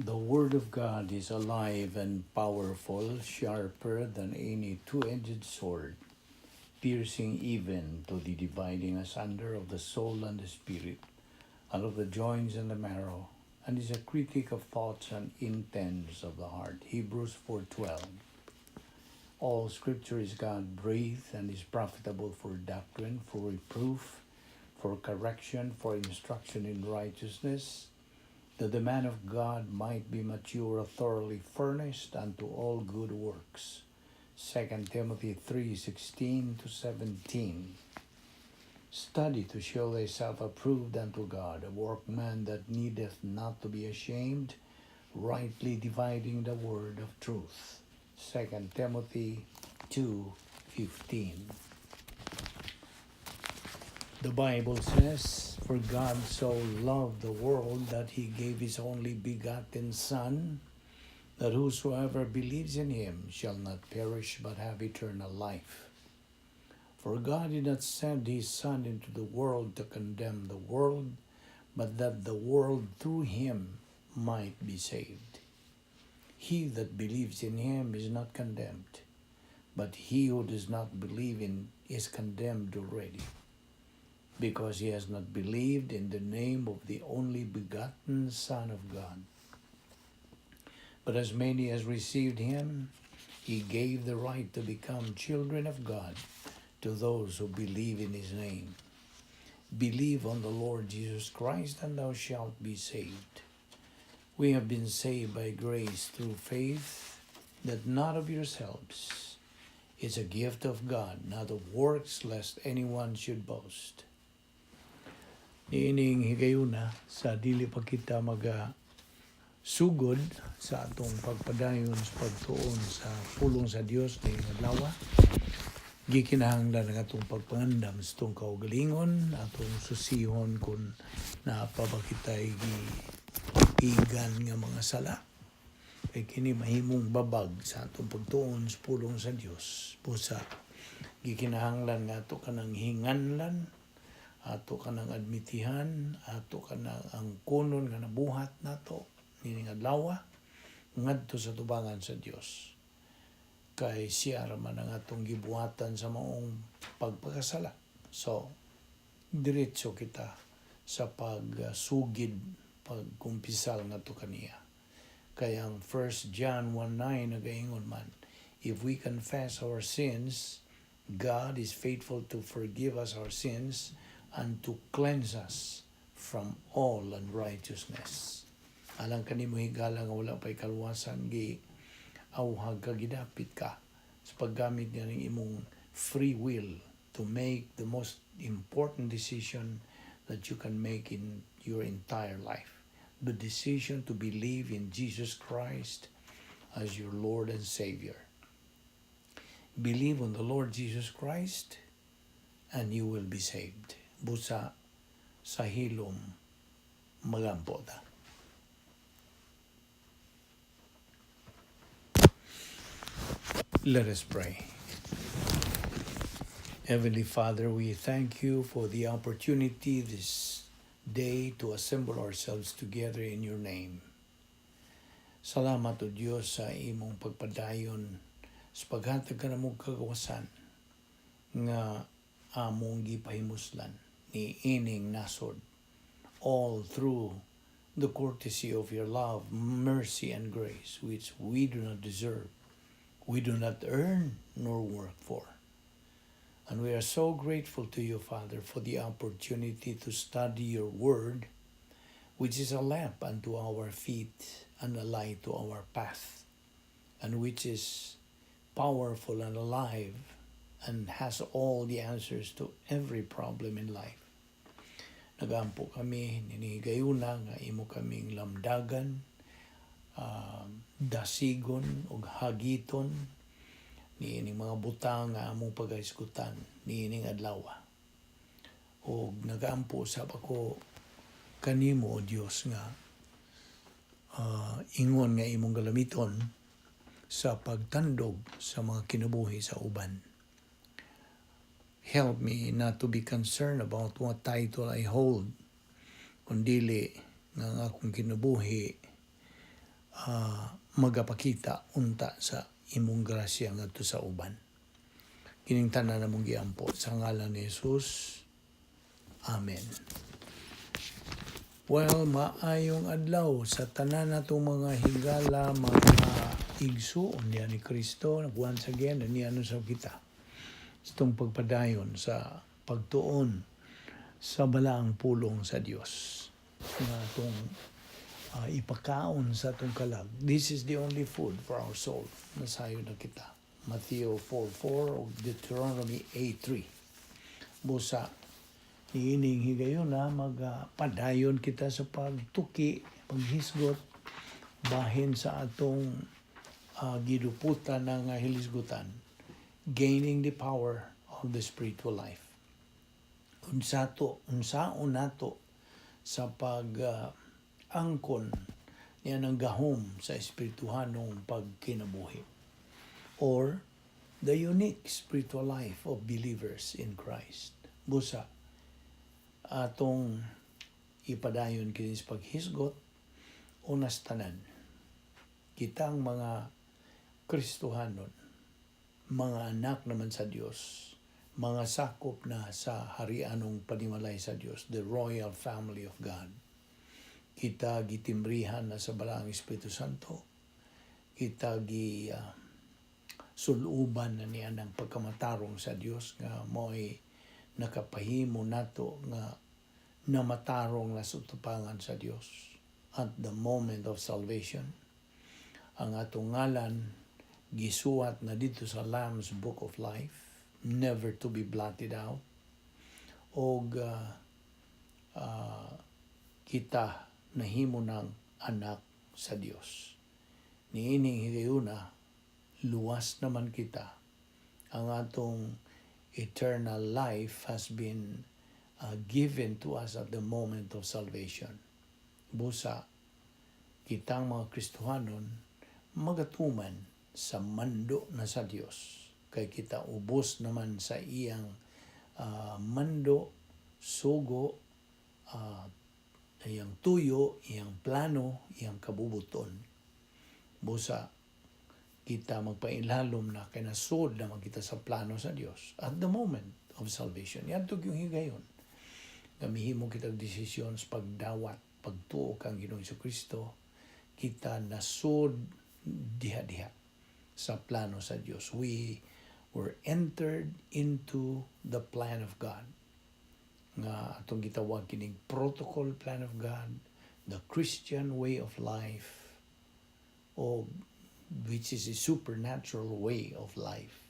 The Word of God is alive and powerful, sharper than any two-edged sword, piercing even to the dividing asunder of the soul and the spirit, and of the joints and the marrow, and is a critic of thoughts and intents of the heart. Hebrews 4:12. All Scripture is God-breathed and is profitable for doctrine, for reproof, for correction, for instruction in righteousness, that the man of God might be mature, thoroughly furnished unto all good works. 2 Timothy 3:16 to 17. Study to show thyself approved unto God, a workman that needeth not to be ashamed, rightly dividing the word of truth. 2 Timothy 2:15. The Bible says, "For God so loved the world that he gave his only begotten Son, that whosoever believes in him shall not perish but have eternal life. For God did not send his Son into the world to condemn the world, but that the world through him might be saved. He that believes in him is not condemned, but he who does not believe in is condemned already, because he has not believed in the name of the only begotten Son of God. But as many as received him, he gave the right to become children of God, to those who believe in his name. Believe on the Lord Jesus Christ, and thou shalt be saved." We have been saved by grace through faith, that not of yourselves. It's a gift of God, not of works, lest anyone should boast. Niining higayuna, sa dili pa kita maga sugod sa atong pagpadayon sa pagtuon sa pulong sa Dios ning adlaw, gikinahanglan ang atong pagpangandam sa atong kaugalingon, atong susihon kung naa pa ba kita'y giigan nga mga sala. Kay kini mahimong babag sa atong pagtuon sa pulong sa Dios. Busa gikinahanglan nga ato kanang hinganlan, ato kanang admitihan, ato kanang angkonon nga nabuhat nato nining adlaw ngadto sa tubangan sa Dios. Kay siya ra man ang atong gibuhatan sa maong pagpakasala. So, diretso kita sa pagsugid, pagkumpisal ngadto kaniya. Kay ang 1 John 1:9 nagaingon man, "If we confess our sins, God is faithful to forgive us our sins and to cleanse us from all unrighteousness." Alang kanimo, higala, nga wala pa'y kaluwasan, gi awhag ka, gidapit ka sa paggamit niya ng imong free will to make the most important decision that you can make in your entire life. The decision to believe in Jesus Christ as your Lord and Savior. Believe on the Lord Jesus Christ and you will be saved. Busa sa hilom magampo ta. Let us pray. Heavenly Father, we thank you for the opportunity this day to assemble ourselves together in your name. Salamat, O Diyos, sa imong pagpadayon sa paghatag kanamo kagawasan nga among gipahimuslan ni ining nasod, all through the courtesy of your love, mercy, and grace, which we do not deserve, we do not earn nor work for. And we are so grateful to you, Father, for the opportunity to study your word, which is a lamp unto our feet and a light to our path, and which is powerful and alive and has all the answers to every problem in life. Nagampo kami nining higayuna nga imo kaming lamdagan, dasigon ug hagiton niining mga butang nga among pagahisgutan niining adlaw. Ug nagaampo sab ako kanimo, O Dios, nga ingon nga imong galamiton sa pagtandog sa mga kinabuhi sa uban. Help me not to be concerned about what title I hold, kundili nga ang akong kinabuhi Magapakita unta sa imong grasya ngadto sa uban. Kining tanan namong giampo sa ngalan ni Jesus. Amen. Well, maayong adlaw sa tanan natong mga higala, mga igsuon niya ni Kristo. Once again, niya sa kita sa itong pagpadayon sa pagtuon sa balaang pulong sa Dios nga atong ipakaon sa atong kalag. This is the only food for our soul. Nasayo na kita. Matthew 4:4 o Deuteronomy 8:3. Busa, niining higayon na magpadayon kita sa pagtuki, paghisgot, bahin sa atong giduputan ng hilisgutan, gaining the power of the spiritual life. Unsa to, unsaon nato sa pag angkon niya ng gahom sa espirituhanong pagkinabuhi or the unique spiritual life of believers in Christ. Busa, atong ipadayon kini sa paghisgot unas tanan. Kitang mga Kristohanon, mga anak naman sa Dios, mga sakop na sa harianong panimalay sa Dios, the royal family of God. Kita gitimbrihan na sa Balaang Espiritu Santo. Kita gi suluban na niya ng pagkamatarong sa Dios nga mo'y nakapahimo nato nga namatarong na sa atubangan sa Dios at the moment of salvation. Ang atong ngalan gisuwat na dito sa Lamb's Book of Life, never to be blotted out. Og kita nahimo ng anak sa Dios. Niining higayuna, luwas naman kita. Ang atong eternal life has been given to us at the moment of salvation. Busa, kitang mga Kristohanon, magatuman sa mando na sa Dios. Kay kita ubos naman sa iyang mando, sugo, iyang tuyo, iyang plano, iyang kabubuton. Busa, kita magpailalom na kay nasod naman kita sa plano sa Dios at the moment of salvation. Yadto yung higayon. Gamihimo kita desisyon sa pagdawat, pagtuo kang Ginoong Kristo, kita nasod diha-diha sa plano sa Dios. We were entered into the plan of God. Nga atong gitawag kining protocol plan of God, the Christian way of life, o which is a supernatural way of life.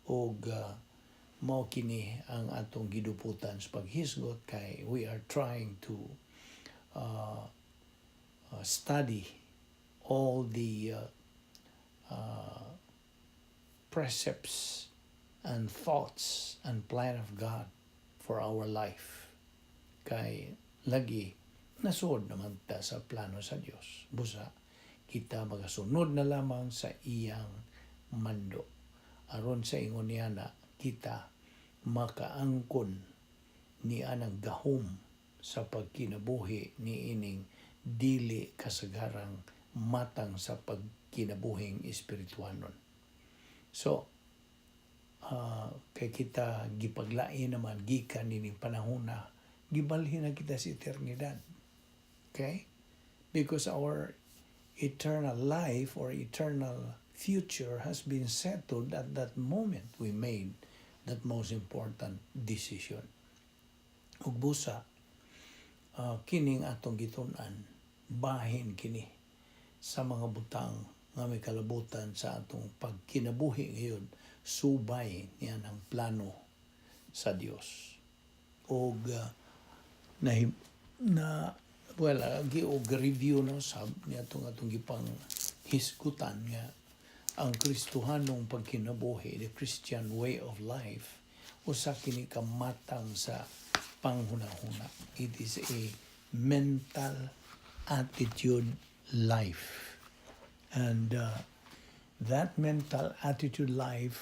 Og mao kini ang atong giduputan sa paghisgot kay we are trying to study all the precepts and thoughts and plan of God for our life. Kay lagi nasod naman ta sa plano sa Dios. Busa kita magasunod na lamang sa iyang mando. Aron sa ingon niya na kita makaangkon ni anang gahom sa pagkinabuhi ni ining dili kasagarang matang sa pagkinabuhing espirituhanon. So, kay kita gipaglain naman gikan nining panahon na gibalhin na kita sa eternidad. Okay? Because our eternal life or eternal future has been settled at that moment we made that most important decision. Ug busa, kining atong gitun-an, bahin kini sa mga butang nga may kalabutan sa atong pagkinabuhi ngayon, subay niyan ang plano sa Dios. Og na well, gi og review no sab niya atong gipang hisgutan nga ang Kristohanong pagkinabuhi, the Christian way of life, usa kini ka matang sa panghunahuna. It is a mental attitude life. And that mental attitude life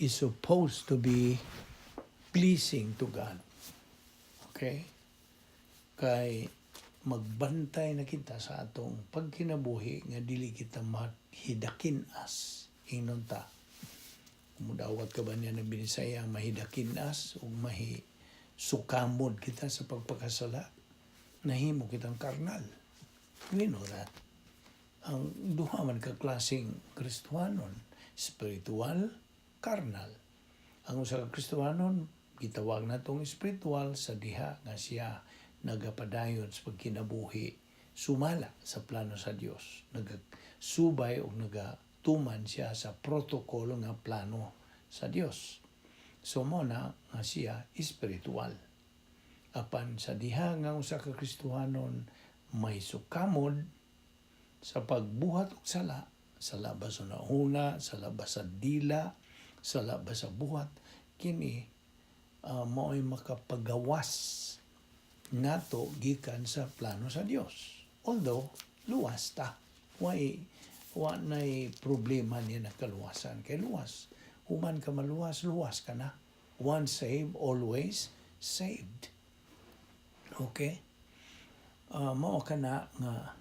is supposed to be pleasing to God. Okay? Kay Magbantay na kita sa atong pagkinabuhi nga dili kita mahidakin-as. Ingnon ta. Mudawat ka ba niya ng Binisaya, mahidakin-as o mahi sukamod kita sa pagpakasala, nahimo kitang karnal. We know that. Ang duha man ka klaseng Kristohanon, spiritual, karnal. Ang usa ka Kristohanon, gitawag natong spiritual sa diha nga siya nagapadayon sa pagkinabuhi sumala sa plano sa Dios. Nagasubay o nagatuman siya sa protocol nga plano sa Dios. So mo na nga siya spiritual. Apan sa diha nga usa ka Kristohanon may sukamod sa pagbuhat og sala, sala ba sa huna-huna, sala ba sa dila, sala ba sa buhat, kini mao'y makapagawas nato gikan sa plano sa Dios. Although luwas ta. Why wa nay problema niya na kaluwasan kay luwas. Human ka maluwas, luwas ka na. Once saved, always saved. Okay? Mao ka na nga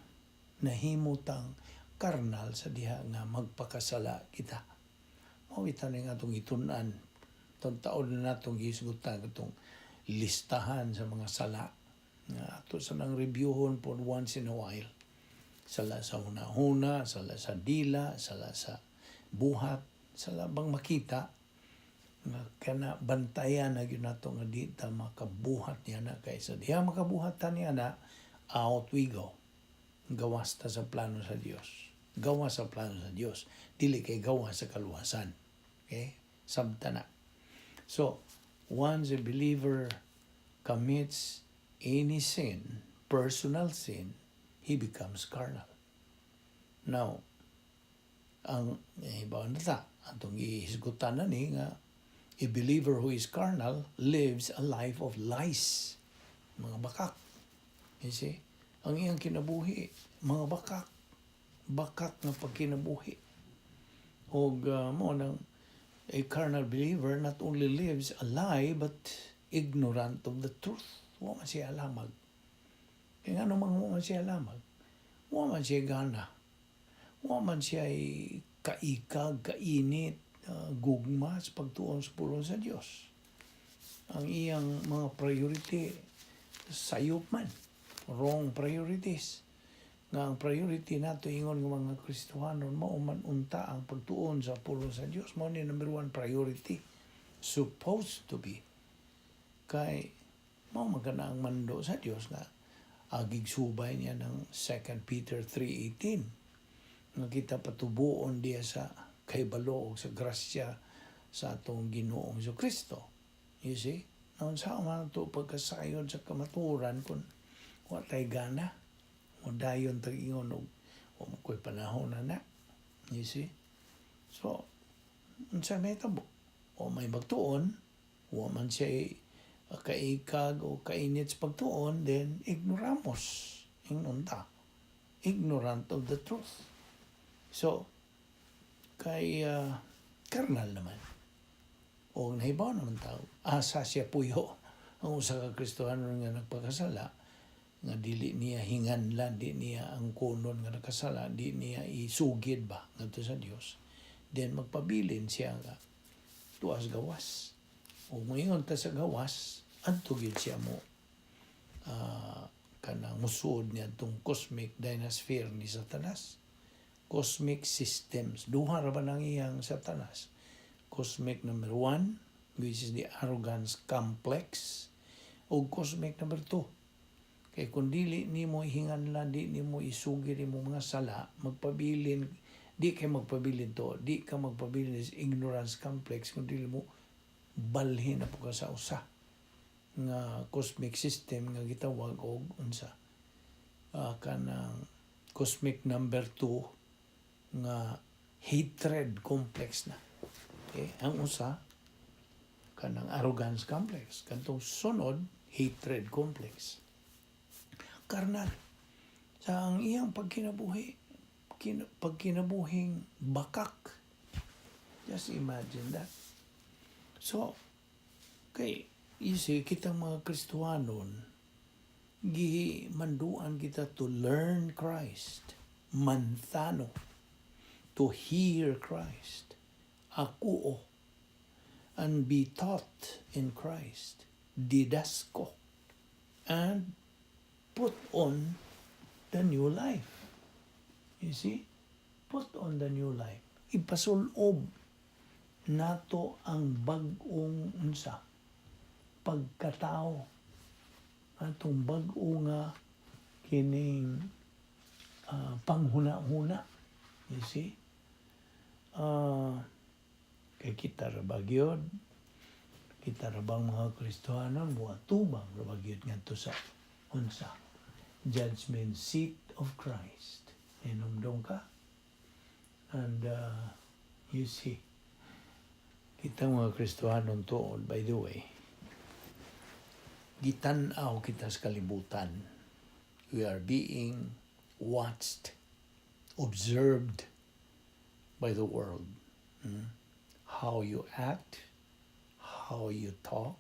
nahimutang karnal sa diha nga magpakasala kita. Mao ita ni nga atong gitun-an. Itong taon na natong gihisgutan itong listahan sa mga sala nga ato sa nang reviewhon for once in a while. Sala sa huna-huna, sala sa dila, sala sa buhat, sala bang makita nga kana bantayan na gyud nato nga di ta makabuhat niya na, kay sa diha makabuhat ta niya na, out we go. Gawas ta sa plano sa Dios. Gawas sa plano sa Dios, dili kay gawas sa kaluwasan. Okay, sabta na. So once a believer commits any sin, personal sin, he becomes carnal. Now, ang ibaw na ta atong gihisgutan na ni nga a believer who is carnal lives a life of lies, mga bakak. You see, ang iyang kinabuhi, mga bakak, bakak nga pagkinabuhi. Og mo nang a carnal believer not only lives a lie but ignorant of the truth. Wa man siya alamag. Kaya nga naman wa man siya alamag, wa man siya gana, wa man siya kaikag, kainit, gugma sa pagtuon sa pulong sa Dios. Ang iyang mga priority sayop man, wrong priorities. Nga ang priority nato ingon nga mga Kristohanon mao man unta ang pagtuon sa pulong sa Dios, mao ni number one priority, supposed to be. Kay mao man kana ang mando sa Dios nga agig subay niya ng 2 Peter 3:18 nga kita patubuon diya sa kaybalo o sa grasya sa atong Ginoong Kristo. You see? Naunsa man to pagkasayod sa kamatuoran kung wa tay gana o dayon tag ingon og wa mo ko'y panahon na na. You see? So, unsa may tabo? O may magtuon, wa man siya kaikag o kainit sa pagtuon, then ignoramos. Ingnon ta. Ignorant of the truth. So, kay karnal naman. O nahibaw naman tao, asa siya puyo. Ang usa ka Kristohano nga nagpakasala, nga dili niya hinganlan, di niya ang kunon nga nakasala, di niya isugid ba ngadto sa Dios. Then magpabilin siya nga tuas gawas. O moingon ta sa gawas, adto gyud siya mo kanang musuod niya tong cosmic dynasphere ni Satanas. Cosmic systems. Duha ra ba nang iyang Satanas? Cosmic number one, which is the arrogance complex, o cosmic number two. Kay kung dili nimo hinganlan, di nimo isugid imo mga sala, magpabilin, di kay magpabilin to, di ka magpabilin sa ignorance complex kung dili mo balhin na po ka sa usa nga cosmic system nga gitawag og unsa, kanang cosmic number two nga hatred complex na. Okay? Ang usa kanang arrogance complex, kantong sunod, hatred complex. Karnal sa ang iyang pagkinabuhi, pagkinabuhing bakak. Just imagine that. So kay you see, kitang mga Kristohanon Gimanduan kita to learn Christ, manthano, to hear Christ, akuo, and be taught in Christ, didasko, and put on the new life. You see? Put on the new life. Ipasulob nato ang bag-ong unsa, pagkatao, atong bag-o nga kining panghuna-huna. You see? Kay kita ra ba gyud, kita ra bang mga Kristohanon moatubang ra ba gyud ngadto sa unsa, judgment seat of Christ? Hinumdom ka? And you see, kita mga Kristohanon tuod, by the way, gitan-aw kita sa kalibutan. We are being watched, observed by the world. How you act, how you talk,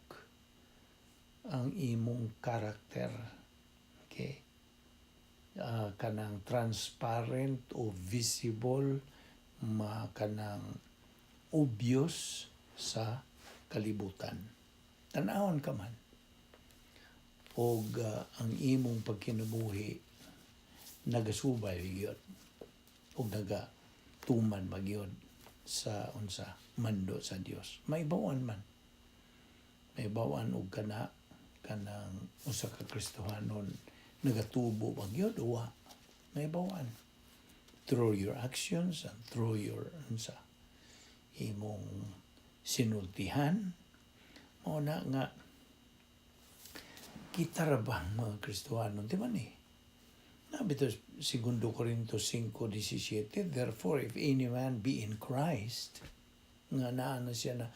ang imong karakter. Okay? Kanang transparent o visible, ma kanang obvious sa kalibutan. Tanawon ka man. Og ang imong pagkinabuhi nagasubay gyud og nagatuman ba gyud sa unsa, mando sa Dios. Maibawan man. Maibawan og kana kanang usa ka Kristohanon nagatubo ba gyud o wa. Maibawan through your actions and through your unsa, imong sinultihan. Mao na nga kita ra bang mga Kristohanon, di ba ni? Naa bitaw Segundo Corinto 5:17, "Therefore, if any man be in Christ," nga naa na siya na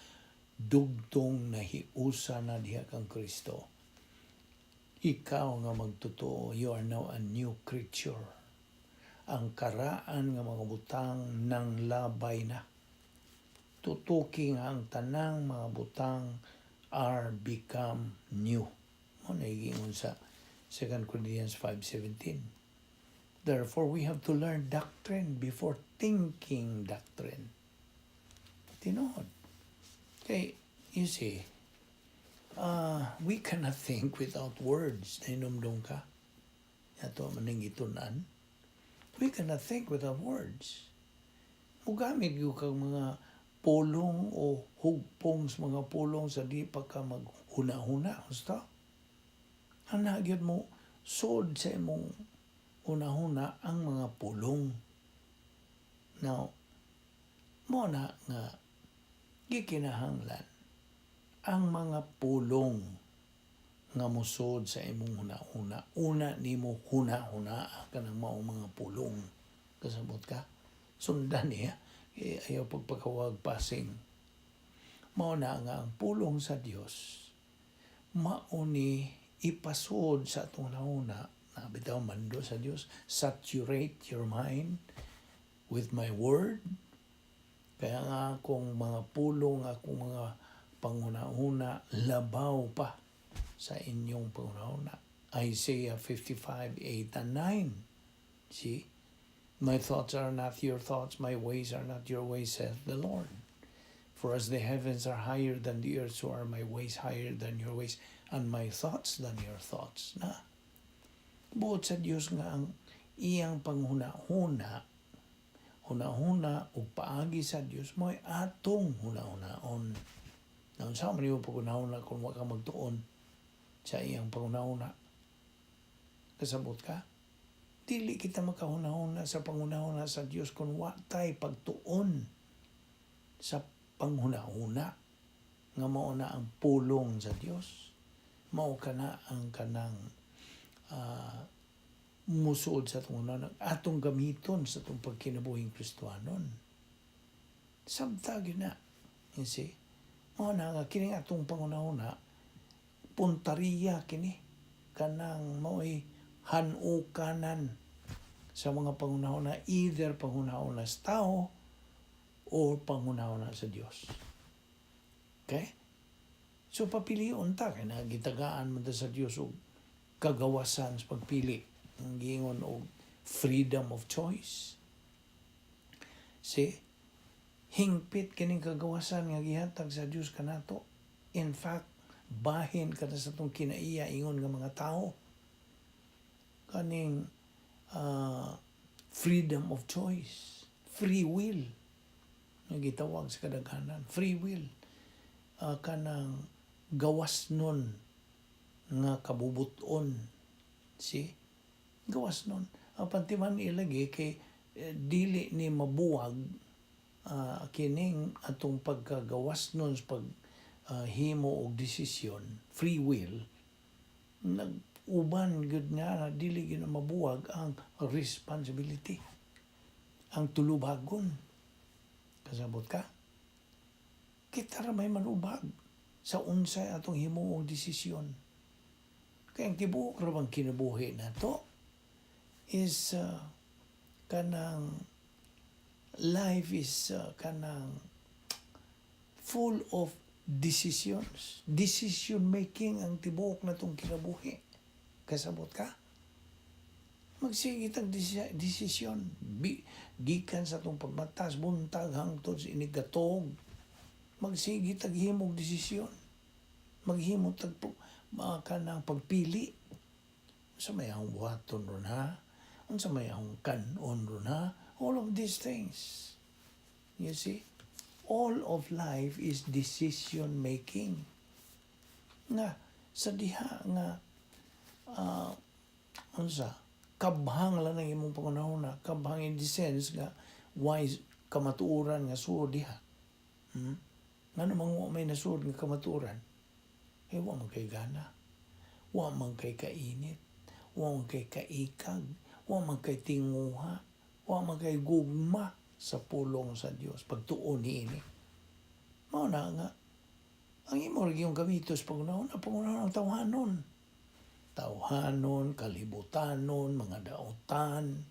dugtong nahiusa na diha kang Kristo. Ikaw nga magtotoo, you are now a new creature. Ang karaan nga mga butang nang labay na. Tutuki nga ang tanang mga butang are become new. Mao na giingon sa 2 Corinthians 5:17. Therefore, we have to learn doctrine before thinking doctrine. Tinuod. Okay, you see, we cannot think without words. Nahinumdom ka? Ato maning gitun-an. We cannot think without words. Mugamit gyud kang mga pulong o hugpong sa mga pulong sa di pa ka maghuna-huna. Gusto? Ang nagyod mo, sod sa imong hunahuna ang mga pulong. Now, mao na nga gikinahanglan ang mga pulong nga musod sa imong hunahuna. Una nimo huna-huna kanang maong mga pulong. Kasabot ka? Sundan niya. Eh, ayaw pagpakawag passing. Mao na nga ang pulong sa Dios mao ni ipasod sa atong hunahuna na bitaw mando sa Dios, "Saturate your mind with my word." Kaya nga akong mga pulong, akong mga panghuna-huna, labaw pa sa inyong panghuna-huna. Isaiah 55, 8 and 9. See? "My thoughts are not your thoughts, my ways are not your ways, saith the Lord. For as the heavens are higher than the earth, so are my ways higher than your ways, and my thoughts than your thoughts." Na. Buot sa Dios nga ang iyang panghuna-huna, huna-huna ug paagi sa Dios mo'y atong huna-hunaon. Na unsa man nimo paghuna-huna kung wa ka magtuon sa iyang panghuna-huna? Kasabot ka? Dili kita makahuna-huna sa panghuna-huna sa Dios kung wa tay pagtuon sa panghuna-huna nga mao na ang pulong sa Dios. Mao kana ang kanang musuod sa atong hunahuna, atong gamiton sa atong pagkinabuhing Kristohanon. Sabta gyud na. You see? Mao na nga kining atong panghuna-huna, puntariya kini, kanang mao'y hanukanan sa mga panghuna-huna, either panghuna-huna sa tao o panghuna-huna sa Dios. Okay? So papilion ta kay nagitagaan man ta sa Dios og kagawasan sa pagpili, ang giingon og freedom of choice. See, hingpit kining kagawasan nga gihatag sa Dios kanato. In fact, bahin kada sa atong kinaiya ingon nga mga tao kaning freedom of choice, free will nga gitawag sa kadaghanan, free will, kanang gawas nun nga kabubuton. See, gawas nun ang timan ilagi kay dili ni mabuwag kining atong pagkagawas nun sa pag himo og desisyon, free will. Nag-uban gyud nga dili gyud na mabuwag ang responsibility, ang tulubagon. Kasabot ka? Kita ra may manubag sa unsay atong himuong desisyon. Kaya ang tibuok ra bang kinabuhi nato is kanang life is kanang full of decisions. Decision making ang tibuok natong kinabuhi. Kasabot ka? Magsige tag desisyon. Gikan sa atong pagmatas, buntag hangtod sa inigatog. Magsige tag himog desisyon. Maghimo tag mga kanang pagpili. Unsa may akong buhaton ron, ha? Unsa may akong kanon ron, ha? All of these things. You see? All of life is decision making. Nga sa diha nga unsa, kabhang lang ang imong pangunahuna, kabhang in the sense nga wise kamatuoran nga suod diha. Ngano mang wa may nasuod nga kamatuoran? Eh, wa man kay gana. Wa man kay kainit. Wa man kay kaikag. Wa man kay tinguha. Wa man kay gugma sa pulong sa Dios pagtuon niini. Mao na nga ang imo ra gyud gamito sa pangunahuna, pangunahuna ang tawhanon. Tawhanon, kalibutanon, mga dautan,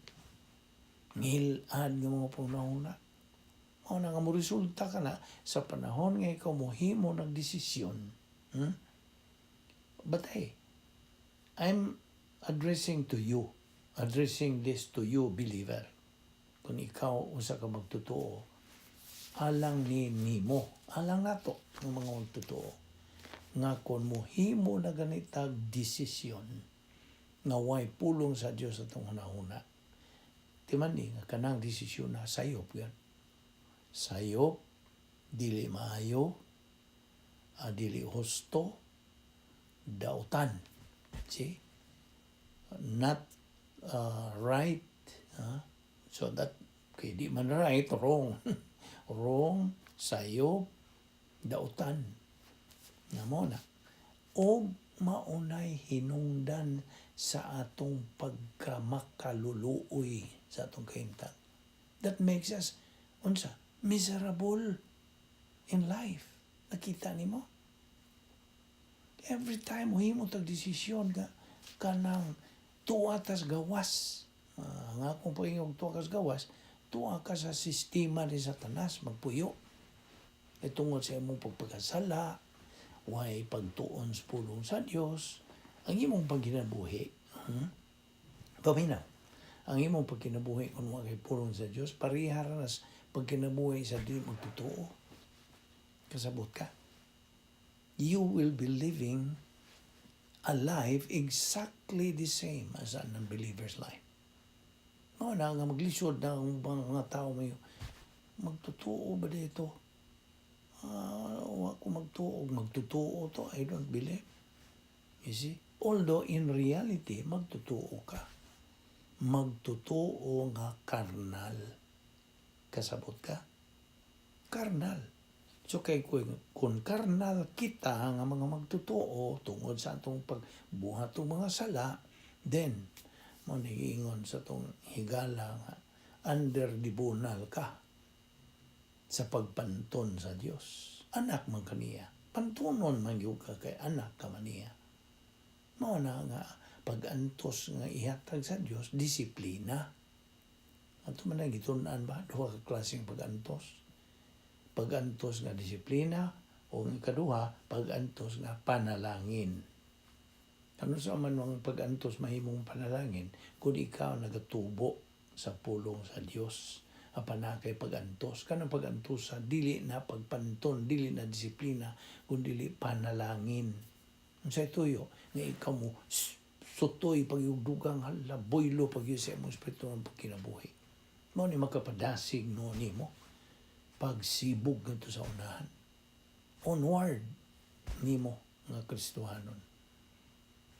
ngilad nga mga pangunahuna. Mao na nga mo resulta ka na sa panahon nga ikaw mohimo ng desisyon. But hey, I'm addressing to you, addressing this to you, believer. Kung ikaw usa ka magtotoo, alang ni nimo, alang nato ng mga magtotoo, nga kung mohimo na ganitag desisyon, nga way pulong sa Dios atong hunahuna, timan ni nga kanang desisyon na sayop yan. Sayop, dili maayo, dili husto, dautan. See? Not right. So that, kay di man right, wrong. Wrong, sayop, dautan. Nga mo na. O maunay hinungdan sa atong pagkamakaluluoy sa atong kahimtang. That makes us, unsa, miserable in life. Nakita nimo? Every time mohimo tag desisyon ka kanang tuwa tas gawas. Ang akong pag-ingog tuwa kas gawas, tuwa ka sa sistema ni Satanas magpuyo. E tungod sa imong pagpagkasala, way pagtuon sa pulong sa Dios, ang imong pagkinabuhi. Paminaw. Ang imong pagkinabuhi kung wa kay pulong sa Dios, pareha ra nas pagkinabuhi sa di magtotoo. Kasabot ka? You will be living a life exactly the same as an unbeliever's life. Mao na nga maglisod na ang mga tao, may magtotoo ba dito? Wa ko magtuo, magtotoo to, I don't believe. You see? Although in reality, magtotoo ka. Magtotoo nga karnal. Kasabot ka? Karnal. So kay kung karnal kita nga mga magtotoo tungod sa atong pagbuhat og mga sala, then mo niingon sa atong higala nga under tribunal ka sa pagpanton sa Dios. Anak man kaniya. Pantunon man gyud ka kay anak ka man niya. Mao na nga pag-antos nga ihatag sa Dios, disiplina. Ato man ang gitun-an ba, duha ka klaseng pag-antos. Pag-antos nga disiplina o ang ikaduha, pag-antos nga panalangin. Ano sa man ang pag-antos mahimong panalangin kung ikaw nagatubo sa pulong sa Dios, apan naa kay pag-antos? Kanang pag-antos sa dili na pagpanton, dili na disiplina, kundi panalangin. Unsay tuyo nga ikaw mo sutoy pagyugdugang, hala, boylo pag sa imong espiritu ng pagkinabuhi. Mao ni makapadasig no nimo pagsibog ngadto sa unahan, onward nimo nga Kristohanon.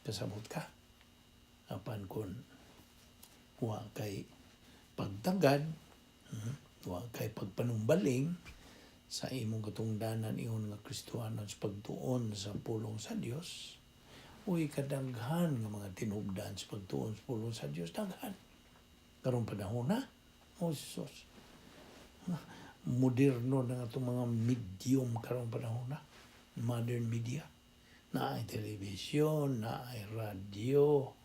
Kasabot ka? Apan kung wa kay pagtagad, wa kay pagpanumbaling sa imong katungdanan ingon nga Kristohanon sa pagtuon sa pulong sa Dios, uy, kadaghan nga mga tinubdan sa pagtuon sa pulong sa Dios, daghan. Karong panahon na, oh sus, moderno na nga itong mga medium karong panahon na, modern media. Naay television, naay radyo,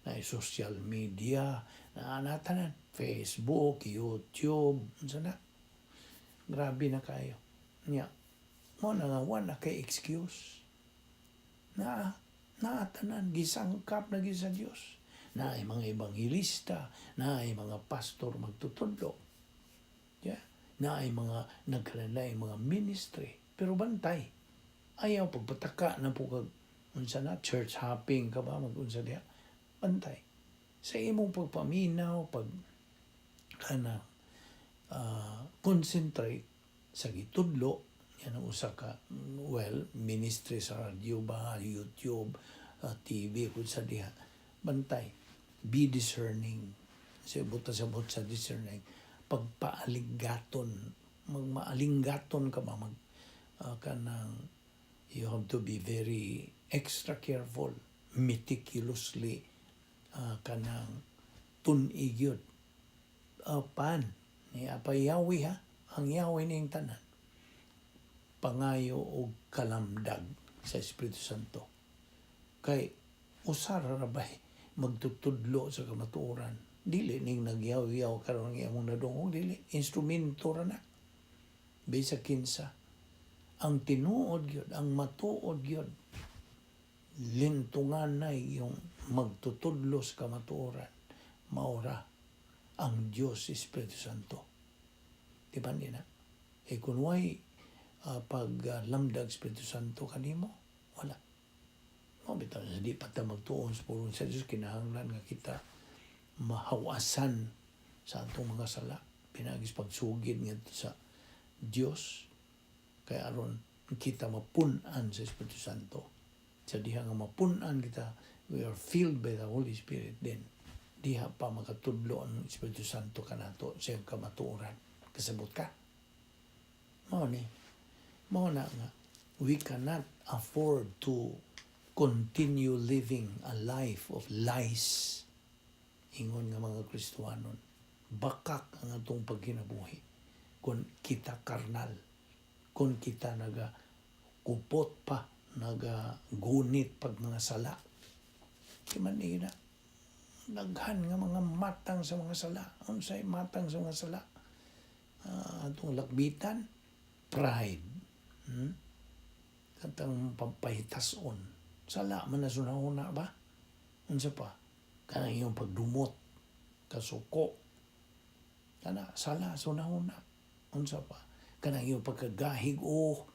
naay social media, naa na tanan, Facebook, YouTube, unsa na. Grabe na kayo. Nya, mao na nga wa na kay excuse. Na naa tanan, gisangkap na gyud sa Dios. Naay mga ebanghelista, naay mga pastor magtutudlo. Yeah. Naay mga nagkalanay mga ministry. Pero bantay. Ayaw pagpataka na po kag unsa na, church hopping ka ba, mag-unsa diha. Bantay. Sa imong pagpaminaw, pag kana concentrate sa gitudlo, yan ang usa ka, well, ministry sa radyo ba, YouTube, TV, kung sa diha. Bantay. Be discerning. Sa buta sa bot sa discerning. Pagpaaliggaton, magmaalinggaton ka ba, mag, kanang, you have to be very extra careful, meticulously, kanang tun-i gyud. Apan, ni apay yawi ha, ang yawi ning tanan. Pangayo og kalamdag sa Espiritu Santo. Kay usara ra bay magtutudlo sa kamatuoran? Dili ning nagyaw-yaw karon nga imong nadungog, dili instrumento ra na. Bisag kinsa. Ang tinuod gyud, ang matuod gyud, lintungan na yung magtutudlo sa kamatuoran, maura ang Diyos Espiritu Santo. Di ba na? Eh kung way paglamdag Espiritu Santo kanimo, wala. Mao bitaw di pa ta magtuon sa pulong sa Diyos, kinahanglan nga kita mahawasan sa atong mga sala pinaagi sa pagsugid ngadto sa Dios, kay aron kita mapun-an sa Espiritu Santo. Sa diha nga mapun-an kita, we are filled by the Holy Spirit, then diha pa makatudlo ang Espiritu Santo kanato sa iyang kamatuoran. Kasabot ka? Mao ni. Mao na nga we cannot afford to continue living a life of lies ingon nga mga Kristohanon. Bakak ang atong pagkinabuhi kung kita karnal, kung kita naga kupot pa, naga gunit pag mga sala. Di man ni na daghan nga mga matang sa mga sala. Unsay matang sa mga sala? Atong lakbitan, pride. Katang pampahitason. Sala man na sunahuna ba? Unsa pa? Kanang iyong pagdumot, kasuko. Kana sala sunahuna. Unsa pa? Kanang iyong pagkagahig o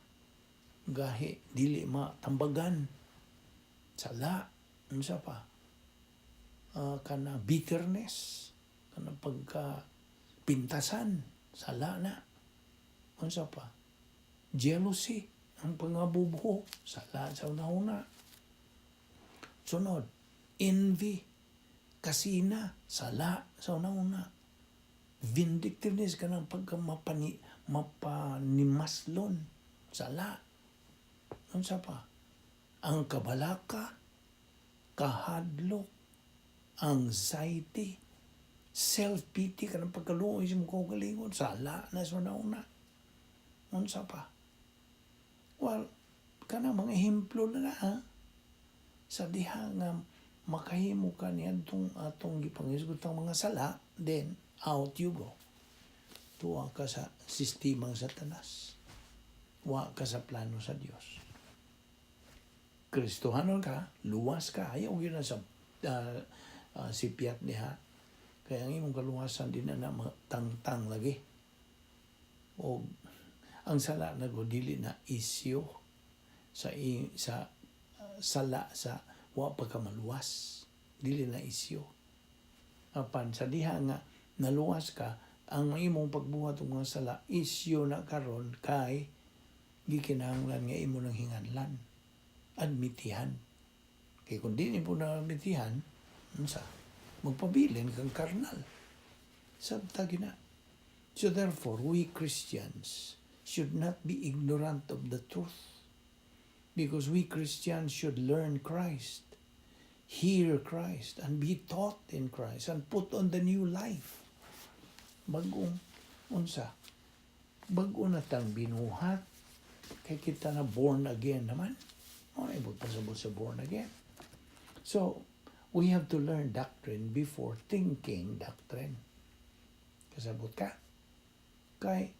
gahi dili matambagan. Sala. Unsa pa? Kana bitterness, kana pagka pintasan, sala na. Unsa pa? Jealousy, ang pangabubo, sala sa una-una. Sunod, envy, kasina, sala sa una-una. Vindictiveness, kanang pagka mapanimaslon, sala. Unsa pa? Ang kabalaka, kahadlok, anxiety, self-pity, kanang pagkaluoy sa mong kaugalingon, sala na sa una-una. Unsa pa? Well, kanang mga ehemplo na na ha? Sa diha nga makahimo ka niadtong atong gipanghisgutang mga sala, then out you go. Tuwa ka sa sistemang Satanas. Wa ka sa plano sa Dios. Kristohanon ka, luwas ka, ayaw gyud na sa sipiat niya. Kaya ang imong kaluwasan di na na tangtang lagi. O ang sala na go dili na isyo sa sala sa wa pa ka maluwas. Dili na isyo. Apan sa diha nga naluwas ka, ang imong pagbuhat og mga sala isyo na karon kay gikinahanglan nga imo nang hinganlan. Admitihan. Kay kung di nimo na admitihan, unsa? Magpabilin kang karnal. Sabta gina. So therefore, we Christians should not be ignorant of the truth. Because we Christians should learn Christ, hear Christ, and be taught in Christ, and put on the new life. Bagong unsa? Bago na tang binuhat kay kita na born again naman. Mao na ibot pasabot sa born again. So, we have to learn doctrine before thinking doctrine. Kasabot ka? Kay,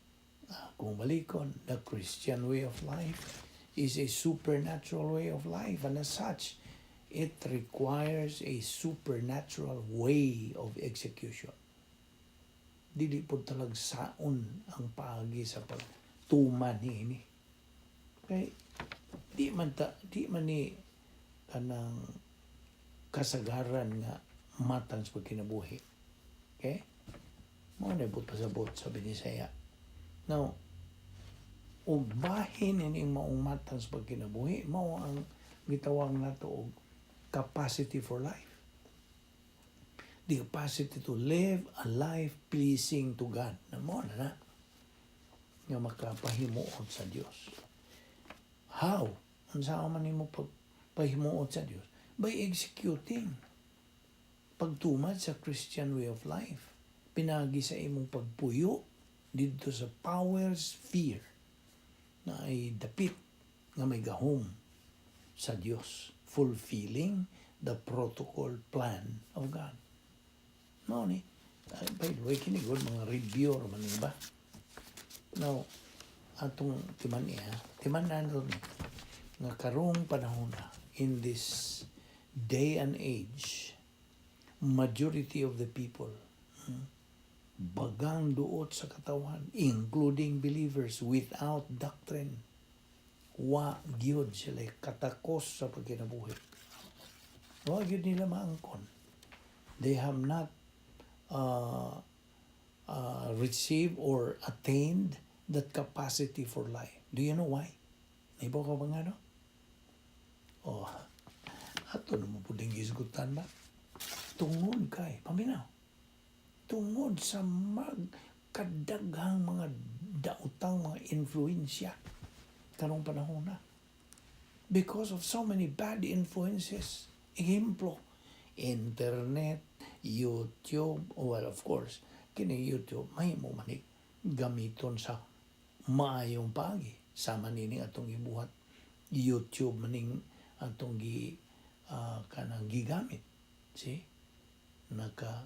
kung balikon, the Christian way of life is a supernatural way of life. And as such, it requires a supernatural way of execution. Dili po talagsaon ang paagi sa pagtuman niini. Kay di man ni kanang kasagaran nga matang sa pagkinabuhi. Okay? Mao na ibot pasabot sa Binisaya. Now, ug bahin ining maong matang sa pagkinabuhi, mao ang gitawag nato og capacity for life. The capacity to live a life pleasing to God. Na mao na na nga makapahimuot sa Dios. How? Unsa man nimo pagpahimuot sa Dios? By executing. Pagtuman sa Christian way of life. Pinagi sa imong pagpuyo didto sa power sphere na ay dapit nga may gahom sa Dios, fulfilling the protocol plan of God. Mao ni. Ay, by the way, kini gud mga review man ni ba? Now, atong timan niya, timan na ni nga karong panahon na, in this day and age, majority of the people, bagang duot sa katawan, including believers without doctrine, wa gyud sila katakos sa pagkinabuhi. Wa gyud nila maangkon. They have not received or attained that capacity for life. Do you know why? Naibaw ka ba nga, no? Oh, ato na mo pwedeng gisgutan ba? Tungod kay, paminaw, tungod sa magkadaghang mga daotang mga influensya karong panahon na. Because of so many bad influences. Ehemplo, internet, YouTube, well, of course, kini YouTube, mahimo man ni gamiton sa maayong paagi. Sama nini atong ibuhat, YouTube maning atong gi kanang gigamit. See? Naka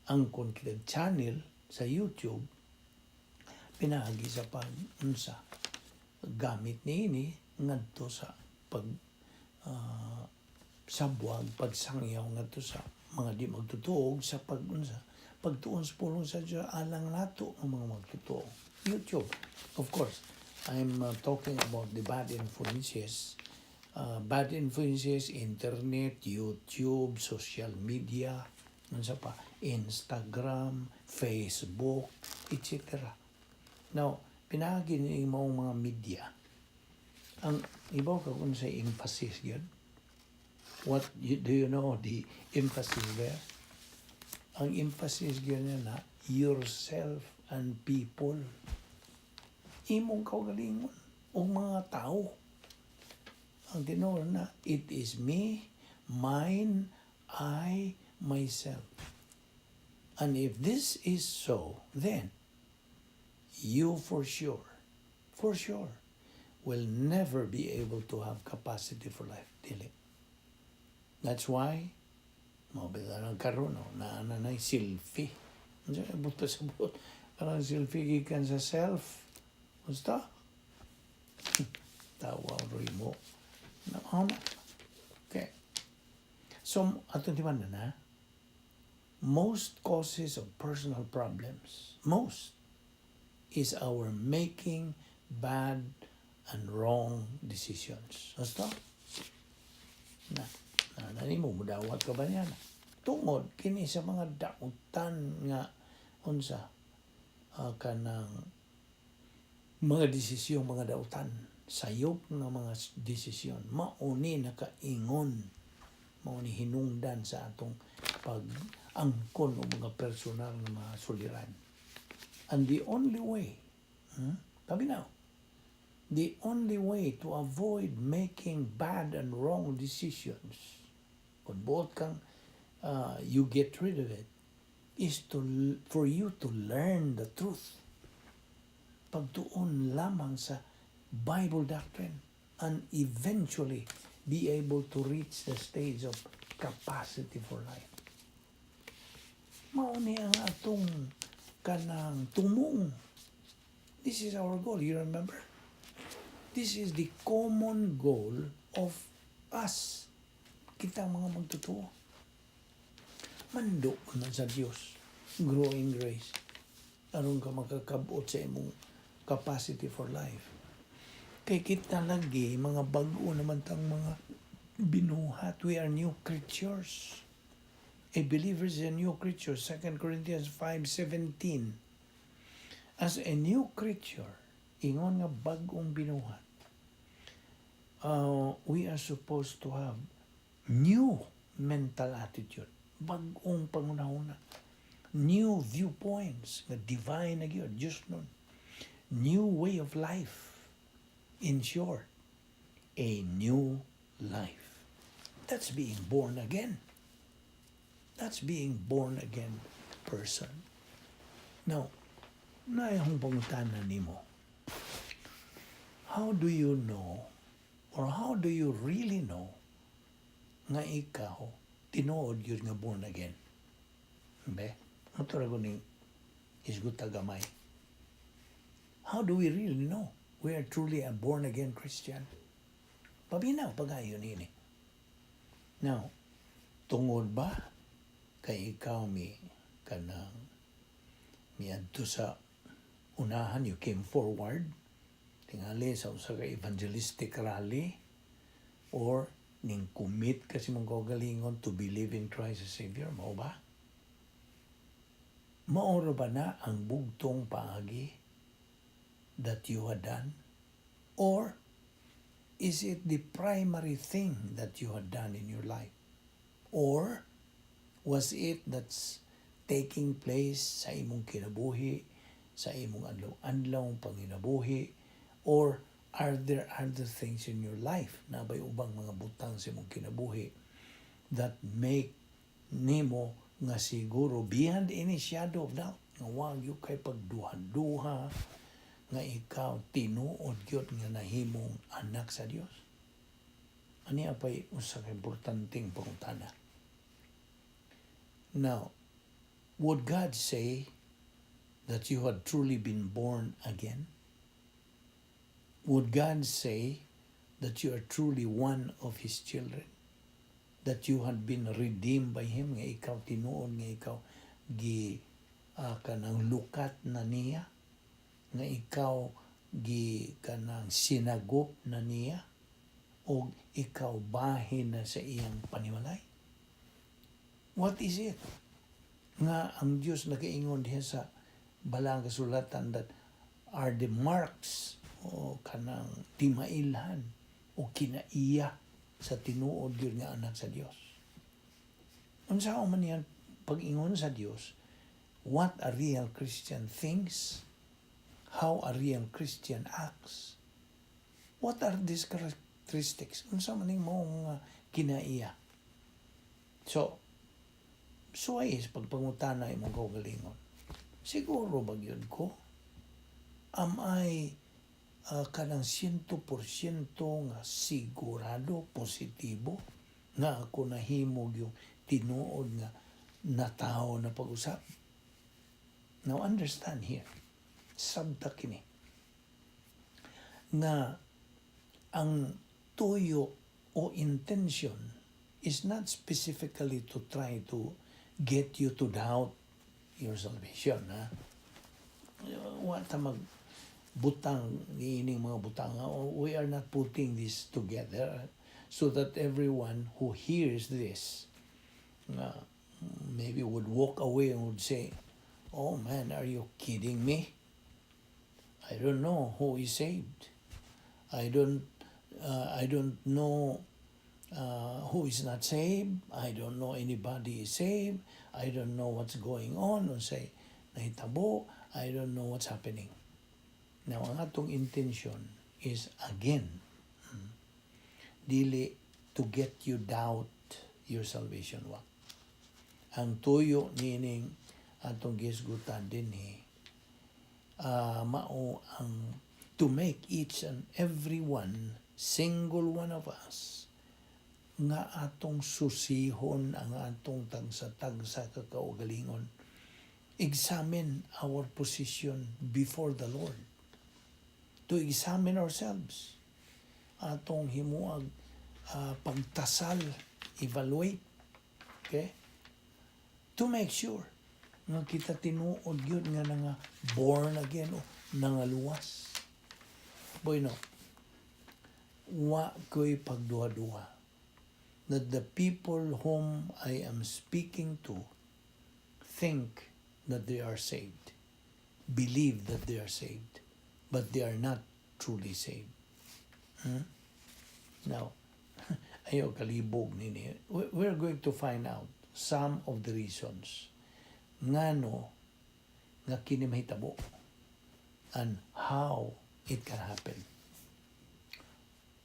angkon kita channel sa YouTube pinaagi sa pag unsa gamit niini ngadto sa pag sabwag, pagsangyaw ngadto sa mga di magtutuog sa pag unsa pagtuon sa pulong sa Dios alang nato ang mga magtutuo. YouTube, of course, I'm talking about the bad influences, internet, YouTube, social media, unsa pa, Instagram, Facebook, etc. Now, pinaagi ni maong mga media, ang ibaw ka kung sa emphasis yun. Do you know the emphasis there? Ang emphasis yun na yourself and people. Imong kaugalingon o mga tao. Ang tinuod na, it is me, mine, I, myself. And if this is so, then you for sure, will never be able to have capacity for life. Dili. That's why, mao bitaw nang karon, no, na na na selfie. Unsa buta sa buot? Parang selfie gikan sa self. Basta? Tawa roy mo. No, na. Okay. So, atong timan na, most causes of personal problems, most, is our making bad and wrong decisions. Basta? Na, na, na nimo, mudawat ka ba niya? Tungod, kini sa mga dautan nga, unsa, kanang mga desisyon, mga dautan, sayop nga mga desisyon, mauni nakaingon, mauni hinungdan sa atong pag-angkon o mga personal nga mga suliran. And the only way, Paminaw, the only way to avoid making bad and wrong decisions, kung buot kang you get rid of it, is to for you to learn the truth. Pagtuon lamang sa Bible doctrine and eventually be able to reach the stage of capacity for life. Mao ni ang atong kanang tumong. This is our goal, you remember? This is the common goal of us. Kitang mga magtotoo. Mando man sa Dios. Grow in grace. Aron ka makakabot sa imong capacity for life. Kay kita lagi, mga bag-o naman tang mga binuhat. We are new creatures. A believer is a new creature. 2 Corinthians 5:17. As a new creature, ingon nga bag-ong binuhat, we are supposed to have new mental attitude, bag-ong panghunahuna, new viewpoints, nga divine na gyud, Diyos nun, new way of life. In short, a new life. That's being born again. That's being born again person. Now, naay akong pangutana nimo. How do you know or how do you really know nga ikaw tinuod yun nga born again? Be? Ato ra ning isguta gamay. How do we really know we are truly a born again Christian? Paminaw pagayon ini. Now, tungod ba kay ikaw mi kanang miadto sa unahan, you came forward tingali sa usa ka evangelistic rally, or ning commit ka sa imong kaugalingon to believe in Christ as Savior, mao ba? Mao ra ba na ang bugtong paagi that you had done? Or is it the primary thing that you had done in your life? Or was it that's taking place sa imong kinabuhi, sa imong adlaw-adlaw panginabuhi, or are there other things in your life naa bay ubang mga butang sa imong kinabuhi that make nimo nga siguro beyond any shadow of doubt nga wa gyud kay pagduha-duha nga ikaw tinuod gyud nga nahimong anak sa Dios? Ani apay usa ka importanteng pangutana. Now, would God say that you had truly been born again? Would God say that you are truly one of His children? That you had been redeemed by Him, nga ikaw tinuod nga ikaw gi kanang lukat na niya, nga ikaw gi kanang sinagop na niya, o ikaw bahin na sa iyang panimalay? What is it nga ang Dios nakaingon diha sa Balaang Kasulatan that are the marks o kanang timailhan o kinaiya sa tinuod gyud nga anak sa Dios? Unsa man yan pag-ingon sa Dios, what a real Christian thinks, how a real Christian acts? What are these characteristics? Unsa man ning maong nga kinaiya? So, suway sa pagpangutana imong kaugalingon. Siguro ba gyud ko? Am I kanang 100% nga sigurado, positibo, nga ako nahimog yung tinuod nga natawo na pag-usab? Now understand here, sabta kini, nga ang tuyo o intention is not specifically to try to get you to doubt your salvation. Ha? Wa ta mag butang niining mga butang. We are not putting this together so that everyone who hears this maybe would walk away and would say, "Oh man, are you kidding me? I don't know who is saved. I don't know who is not saved. I don't know anybody is saved. I don't know what's going on." Unsay nahitabo. I don't know what's happening. Now, ang atong intention is again, dili to get you doubt your salvation, wa. Ang tuyo nining atong gisgutan dinhi mao ang to make each and every one, single one of us, nga atong susihon ang atong tagsa-tagsa ka kaugalingon. Examine our position before the Lord. To examine ourselves. Atong himuag pagtasal, evaluate. Okay? To make sure nga kita tinuod gyud nga nga born again o nangaluwas. Bueno, wa ko'y pagduha-duha that the people whom I am speaking to think that they are saved, believe that they are saved, but they are not truly saved. Now, ayaw kalibog nini. We're going to find out some of the reasons ngano nga kini mahitabo and how it can happen.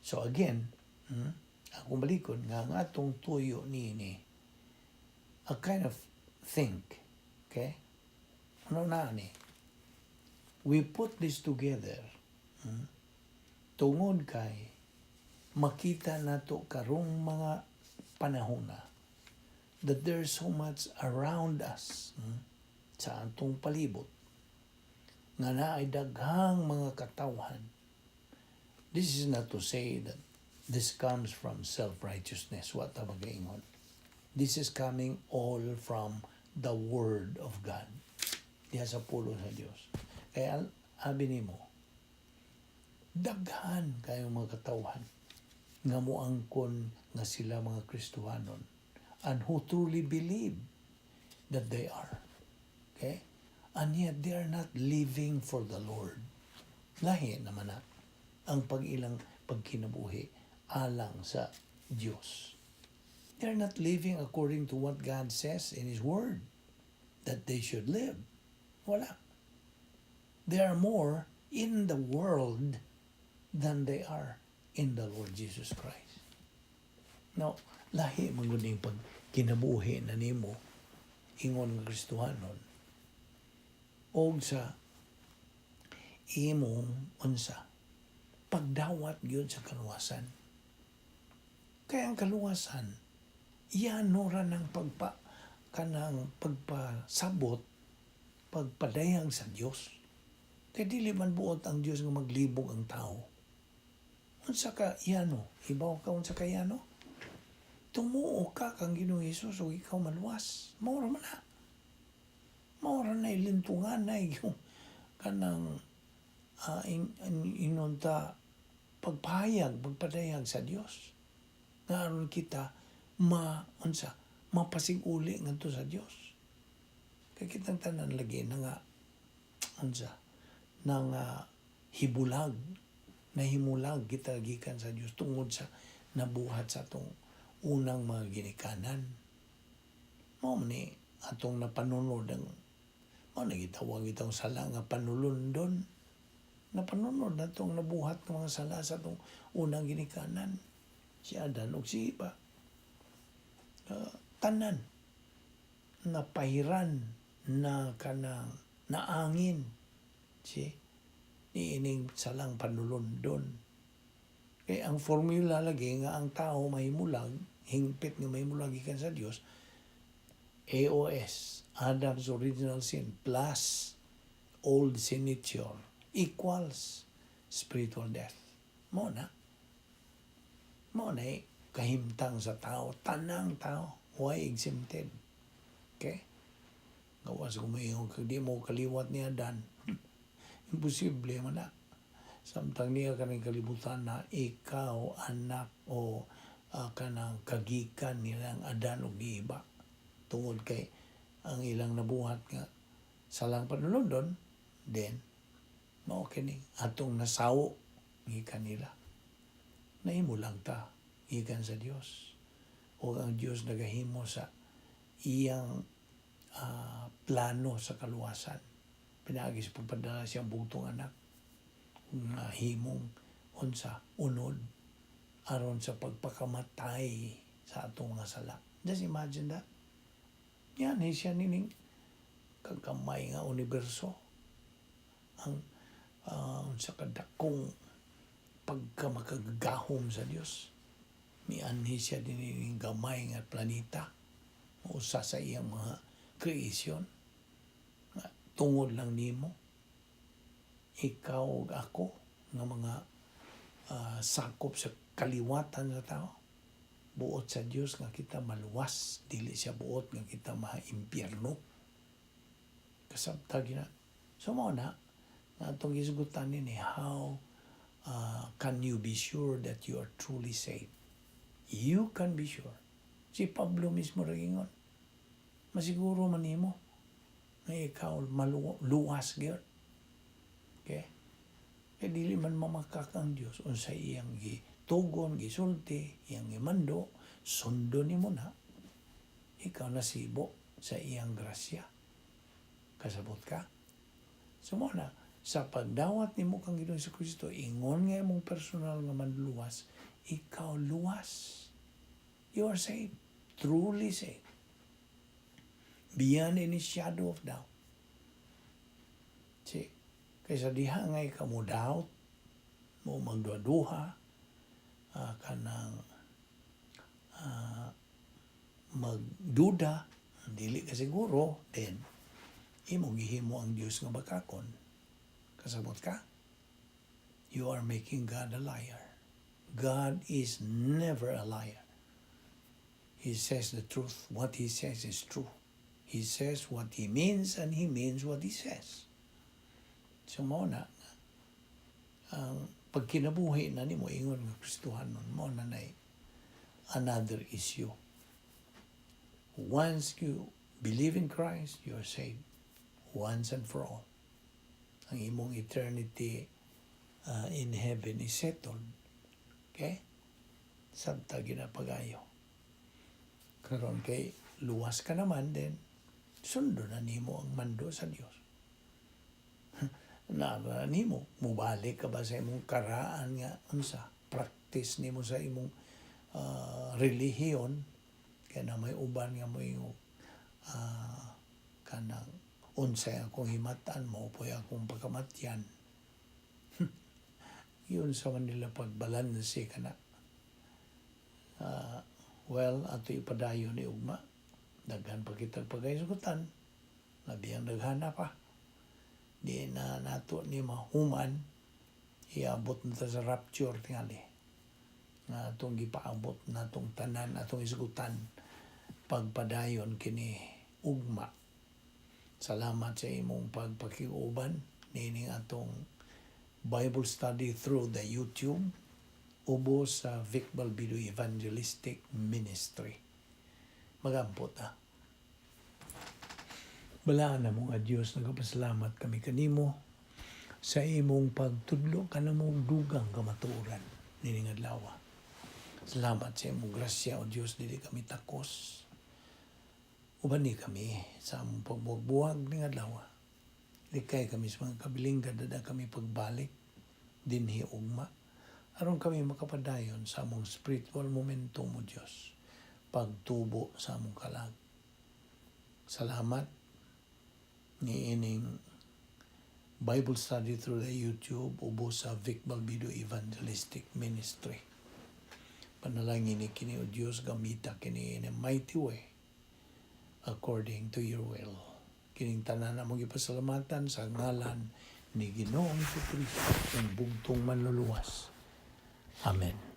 So again, akong balikon nga ang atong tuyo niini a kind of think, okay? Ano na ni? We put this together tungod kay makita nato karong mga panahon na that there's so much around us, sa atong palibot nga naay daghang mga katawhan. This is not to say that this comes from self-righteousness. Wa ta magaingon. This is coming all from the Word of God. Diha sa pulong sa Dios. Kaya abi nimo, daghan kayong mga katawhan nga moangkon nga sila mga Kristohanon and who truly believe that they are. Okay? And yet they are not living for the Lord. Lahi naman na ang pag-ilang pagkinabuhi alang sa Diyos. They are not living according to what God says in His Word that they should live. Wala. They are more in the world than they are in the Lord Jesus Christ. Now, lahi man gud ning pag kinabuhi na nimo ingon nga Kristohanon og sa imong unsa pagdawat gyud sa kaluwasan. Kaya ang kaluwasan, yano ra ng pagpa kanang pagpasabot, pagpadayag sa Dios. Kay dili man buot ang Dios nga maglibog ang tao. Unsa ka yano? Hibaw ka unsa ka yano? Tumuo ka kang Ginoong Hesus ug ikaw maluwas. Mao ra man na. Mao ra na ilintungan na yung kanang inunta pagpahayag, pagpadayag sa Dios. Nga aron kita ma unsa mapasiguli ngadto sa Dios. Kay kitang tanan lagi na nga unsa na nga hibulag, nahimulag kita gikan sa Dios tungod sa nabuhat sa atong unang mga ginikanan. Mao man ni atong napanunod ang mao na gitawag itong sala nga panulundon. Napanunod na itong nabuhat ng mga sala sa atong unang ginikanan. Si Adan ug si Eva. Tanan napahiran na kanang naangin si niining salang panulundon. Kay ang formula lagi nga ang tao mahimulag, hingpit nga mahimulag gikan sa Dios, AOS, Adam's original sin, plus old sin nature equals spiritual death. Mao na. Mao na eh. Kahimtang sa tao, tanang tao, way exempted. Okay? Gawas kung moingon kag di mo kaliwat ni Adan. Imposible man na. Samtang niya kaning kalibutan na ikaw anak o kanang kagikan nilang Adan ug ni Eva. Tungod kay ang ilang nabuhat nga salang panulundon, then mao kini atong nasawo gikan nila. Nahimo lang ta gikan sa Dios. O ang Dios nagahimo sa iyang plano sa kaluwasan. Pinaagi sa pagpadala siyang bugtong anak nga himong unsa unod aron sa pagpakamatay sa atong mga sala. Just imagine that. Yan, eh, siya nining kagamay nga universo. Ang sa kadakong pagkamakagagahom sa Dios. Mianhi siya nining gamay nga planeta. Usa sa iyang mga creation. Nga, tungod lang nimo. Ikaw ug ako nga mga sakop sa kaliwatan sa tao. Buot sa Dios nga kita maluwas, dili siya buot nga kita maimpyerno. Kasabta gina. So mao na nga atong gisgutan nini, how can you be sure that you are truly saved? You can be sure. Si Pablo mismo ragingon. Masiguro man nimo nga ikaw maluwas gyud. Okay? Kay dili man mamakak ang Dios unsa iyang gitugon, gisulti, iyang gimando, sundon nimo na. Ikaw nasibo sa iyang grasya. Kasabot ka? So mao na, sa pagdawat nimo kang Ginoong Kristo, ingon nga imong personal nga manluluwas, ikaw luwas. You are saved. Truly saved. Beyond any shadow of doubt. Si, kaysa diha nga ikaw mo doubt, mo magduha-duha, kanang magduda, dili ka siguro, then imo gihimo ang Dios nga bakakon. Kasabot ka? You are making God a liar. God is never a liar. He says the truth. What He says is true. He says what He means and He means what He says. So mao na ang pagkinabuhi na nimo ingon nga Kristohanon, mao na nay another issue. Once you believe in Christ, you are saved once and for all. Ang imong eternity in heaven is settled. Okay? Sabta ginapagayo. Karon kay luwas ka naman din, sundo na nimo ang mando sa Dios. Na ba nimo, mubalik ka ba sa imong karaan nga unsa practice nimo sa imong relihiyon, kay na may uban nga mo yung kanang unsay akong himatan mo po'y akong pagkamatyan. Yun sa Manila pagbalanse ka na. Well, ato ipadayon ni ugma. Daghan pa kitag pagkaisugutan. Labiyang daghana pa. Di na nato ni mahuman. Iabot na ta sa rapture tingali. Nga atong gipaabot natong tanan atong isugutan pagpadayon kini ugma. Salamat sa imong pagpakiuban nining atong Bible study through the YouTube ubos sa Vic Balbido Evangelistic Ministry. Magampo ta. Balaan na mong Diyos, nagapasalamat kami kanimo sa imong pagtudlo kanamong dugang kamatuoran nining adlaw. Salamat sa imong grasya, O Diyos, dili kami takos. Uban ni kami sa among pagbuwag ning adlaw. Likay kami sa mga kabilinggan, dada kami pagbalik dinhi ugma. Aron kami makapadayon sa among spiritual momentum, O Diyos. Pagtubo sa among kalag. Salamat ni ining Bible study through the YouTube ubos sa Vic Balbido Evangelistic Ministry. Panalangin ni kini, O Diyos, gamita kini in a mighty way according to your will. Kining tanan among gipasalamatan sa ngalan ni Ginoong Kristo, ang bugtong manluluwas. Amen.